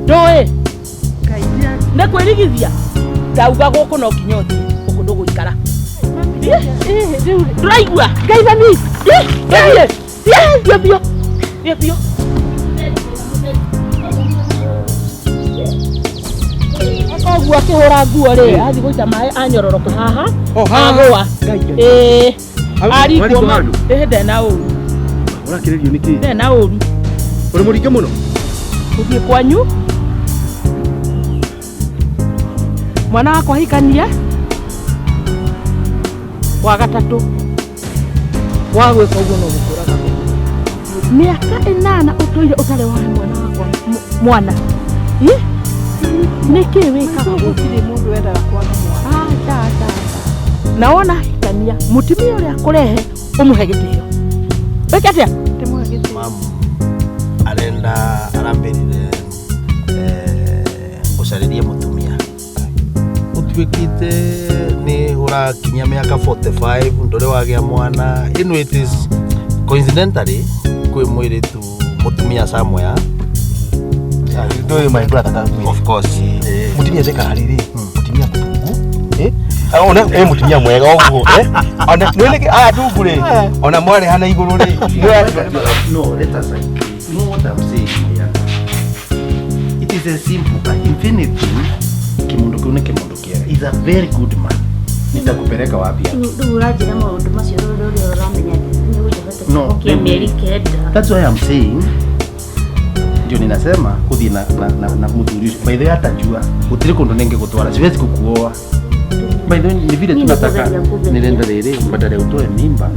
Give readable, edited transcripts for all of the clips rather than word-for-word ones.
Ndũĩ nĩ kwĩrigithia ndauga gũkũ no nginya ũthiĩ gũkũ ndũgũikara. Ndũraigua ngai mami, thiĩ thiĩ biũ thiĩ biũ. Koguo akĩhũra nguo rĩ, athiĩ gũita maĩ anyororoka haha. O haha. Agũa. Ngai, Ngai. Ĩĩ. Arigwo Arigwo handũ? Ĩĩ ndena ũru. Ũrakĩrĩrio nĩ kĩĩ? Ndena ũru. Ũrĩ mũringe mũno? Gũthiĩ kwanyu. Mwana wakwa hikania wa gatatũ wa gwĩka ũguo no gũkũraga mĩaka 8 ũtũire ũtarĩ wahe mwana wakwa mwana. Ĩ? Nĩkĩ wĩkaga ũguo? Gũtirĩ mũndũ wendaga kwaga mwana. Aca, aca, aca. Na wona hikania mũtumia ũrĩa akũrehe ũmũhe gĩtĩo. Wĩke atĩa? Ndĩmũhe gĩtĩo. Mamu arenda arambĩrire ngũcarĩrie mũtumia ũtuĩkĩte nĩ ũrakinya mĩaka 45 ndũrĩ wagĩa mwana. Ĩno it is coincidentally kwĩ mũirĩtu mũtumia somewhere. Ndũĩ my brother ka. Of course. Mũtumia njekaga rĩrĩ, mũtumia mũtungu. Ona mũtumia mwega ũguo. Ona nĩ nĩkĩ aya tungu rĩ, ona mwarĩ hana igũrũ rĩ. No, let us agree. You know what I'm saying here? It is a simple, if anything, kĩmũndũ kĩu nĩ kĩmũndũ kĩega. He's a very good man. Nitakupeleka wapi? Rĩu ũranjĩra maũndũ macio rũrũ ũrĩa ũramenya nĩ ũnjohete No, kĩoho kĩa mĩeri 9. That's why I'm saying ndio ninasema kuthi na mũthuri ũcio. By the way atajua gũtirĩ kũndũ ningĩgũtwara, siwezi kukuoa. By the way ni vile Mimi tu nataka nikugeria kugeria. nilenda rĩrĩ badala ya utoe mimba,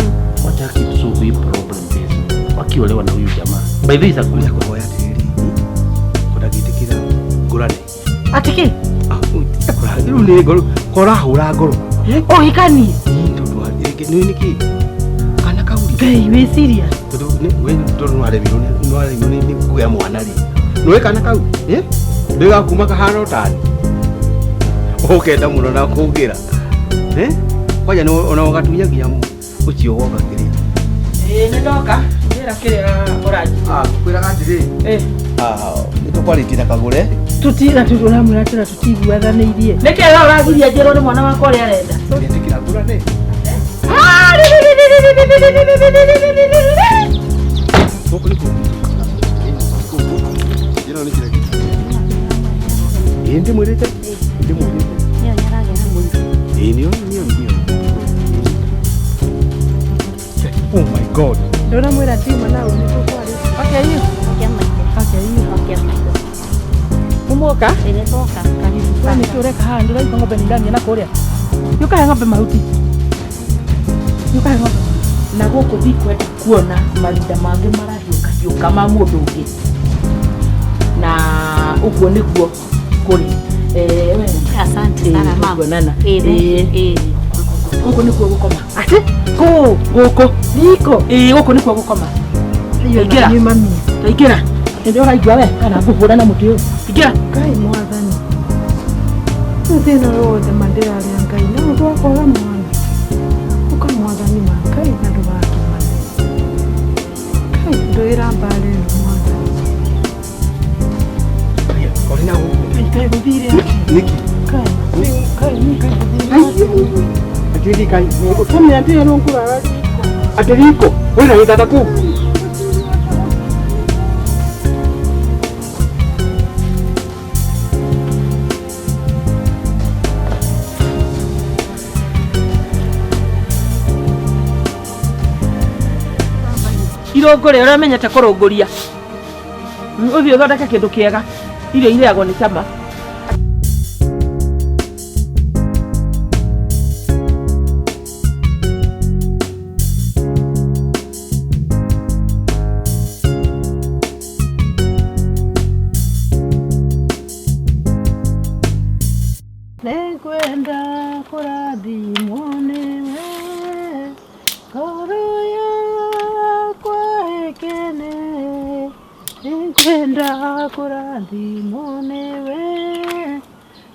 wacha kitu hii problem this wakiolewa na huyu jamaa. By the way is a good Ũrĩa kũhoya atĩrĩrĩ, ũndangĩtĩkĩra ngũrane. Atĩ kĩ? Rĩu nĩ ngoro korahũra ngoro. Ũhikanie? Ĩĩ, tondũ nĩ nĩkĩ? Kana kau rĩ. Ngai wĩ serious? Tondũ nĩ we tondũ nĩwaremirwo nĩ kũgĩa mwana rĩ. Nĩũĩ kana kau? Ndũĩ gakuma kahana ũtani. Ũkenda mũno na kũngĩra. Kwanja nĩ ona ũgatunya nginya ũcio woka kĩrĩa. Ĩĩ nĩ ndoka. Njĩra kĩrĩa ũranjĩra. Ngũkwĩraga atĩrĩ. Nĩ tũkwarĩtie na Kagũre. Tutira tũramwĩra tũra tũtiguathanĩirie. Nĩkĩ we ũragiria njĩrwo nĩ mwana wakwa ũrĩa arenda? Nĩtĩkĩra ngũrane. Gũkũ nĩ kũu. Ĩno nĩ kĩrĩa kĩtu. Ĩĩ ndĩmwĩrĩte. Ndĩmwĩrĩte. Nĩyo nĩaragĩa na mũirũ. Ĩĩ nĩyo nĩyo nĩyo. Oh my God. Ndũramwĩra tiuma na ũũ nĩ tũkwarĩtie. Okay, you. Okia maitho. Okay, you. Okia maitho. Mũmoka? Ĩĩ nĩtwoka. We nĩkĩ ũreka haha? Ndũraigua ng'ombe nĩ iramia na kũrĩa? Nĩũkahe ng'ombe mahuti. Nĩũkahe ng'ombe. Na gũkũ ndikwenda kuona marinda mangĩ marahiũkahiũka ma mũndũ ũngĩ. Na ũguo nĩguo kũrĩ. We. Asante sana mama. Kuonana. Ĩĩ, ĩĩ. Gũkũ nĩkuo gũkoma. Atĩ? Kũ? Gũkũ. Riko. Ĩĩ gũkũ nĩkuo gũkoma. Ingĩra. Nĩ mami. Ingĩra. Nĩ ũraigua we kana ngũhũra na mũtĩ ũyũ. Ingĩra. Ngai mwathani. Rĩu thĩna ũyũ wothe ma ndĩrarĩa Ngai no ũndũ wa kwaga mwana. Ũka mwathani ma Ngai na ndũgakĩmane. Ngai ndũĩra mbara ĩno mwathani. Kori na gũkũ. Ngai gũthire atĩa? Nĩkĩ? Ngai, Ngai, Ngai gũthire atĩa? Atĩrĩ Ngai. Ũtũmĩra ndĩrerwo ngũrara riko. Atĩ riko. Wĩna gĩtanda kũu? Irũngũ rĩ, ũrĩa ũmenyete kũrũngũria. Ũthiĩ ũthondeke kĩndũ kĩega. Irio irĩagwo nĩ cama. Nĩngwenda kũrathimwo nĩwe, ngoro yakwa ĩkene. Nĩngwenda kũrathimwo nĩwe,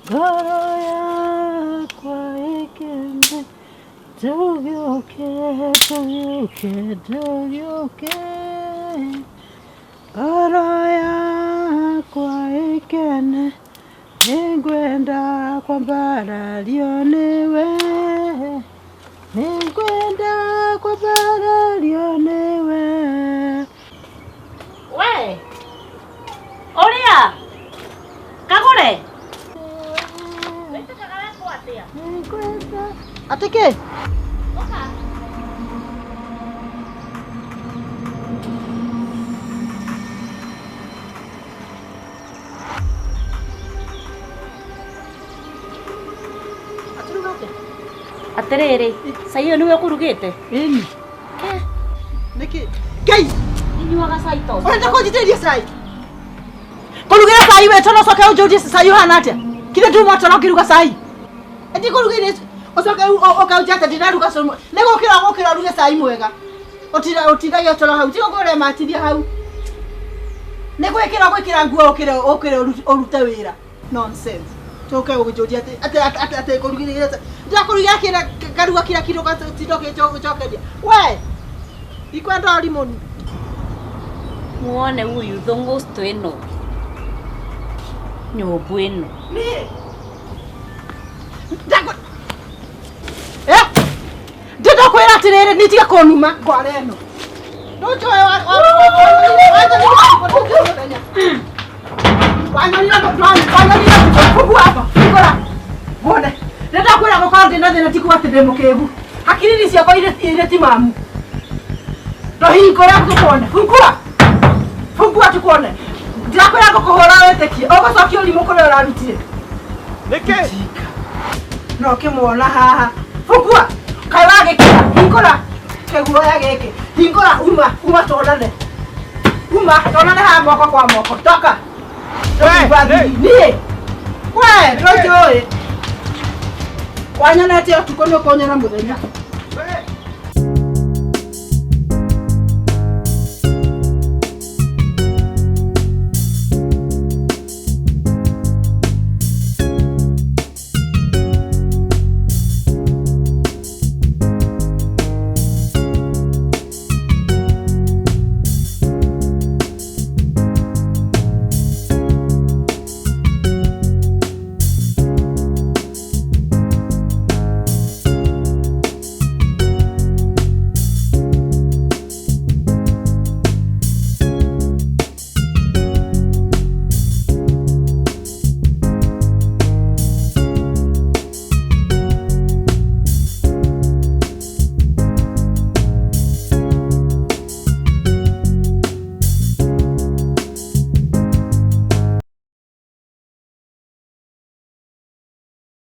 ngoro yakwa ĩkene. Tũgĩũke, tũgĩũke, tũgĩũke, ngoro yakwa ĩkene. Kwambarario nĩwe, nĩngwenda kwambarario nĩwe. We ũrĩa kagũre wĩtĩkaga wekwo atĩa? Nĩngwenda atĩ kĩ? Ũka. Atĩrĩrĩ, cai ũyũ nĩwe ũkũrugĩte? Ĩni. Nĩkĩ? Ngai! Inyuaga cai to Ũrenda kũnjitĩrĩria cai? Kũrugĩra cai we toro ũcoke ũnjũrie cai ũhana atĩa? Kire nduma toro ngĩruga cai. Ndikũrugĩire ũcoke ũkaunjia atĩ ndiraruga cũrũ. Nĩ gũkĩra ũgũkĩra ũruge cai mwega. Ũtindagia toro hau. Tiga kũrematithia hau. Nĩ gwĩkĩra ũgwĩkĩra nguo ũkĩre ũkĩre ũrute wĩra. Nonsense. Tũke ũgĩnjũria atĩ atĩ atĩ atĩ kũrugĩra ndakũrugĩra kĩra karuga kĩra kiro gatinda ũkĩnjokeria. We! Ikwenda ũrimũ. Muone huyu thũngũstũ ĩno nyũmbũ ĩno. Niĩ Ndakũ- Eh? Ndĩndakwĩra atĩrĩrĩ nĩ tiga kũnuma ngwara ĩno ndũnjũĩ wanyonire fungua hapa fungura muone ndĩndakwĩra gũkorwo ndĩna thĩna ti kuga atĩ ndĩ mũkĩgu hakiri ciakwa irĩ timamu ndũhingũra tũkuone fungua fungua tukuone ndĩrakwĩra ngũkũhũra wĩtĩkie ũgũcokia ũrimũ kũrĩa ũrarutire. Nĩkĩ? No kĩmuona haha fungua kaĩ wagĩkĩra hingũra kĩguoya gĩkĩ hingũra uma uma tuonane uma tuonane haha moko kwa moko toka. We, Ndũigua niĩ we ndũnjũĩ wanyonete ũtukũ nĩ ũkũnyona mũthenya.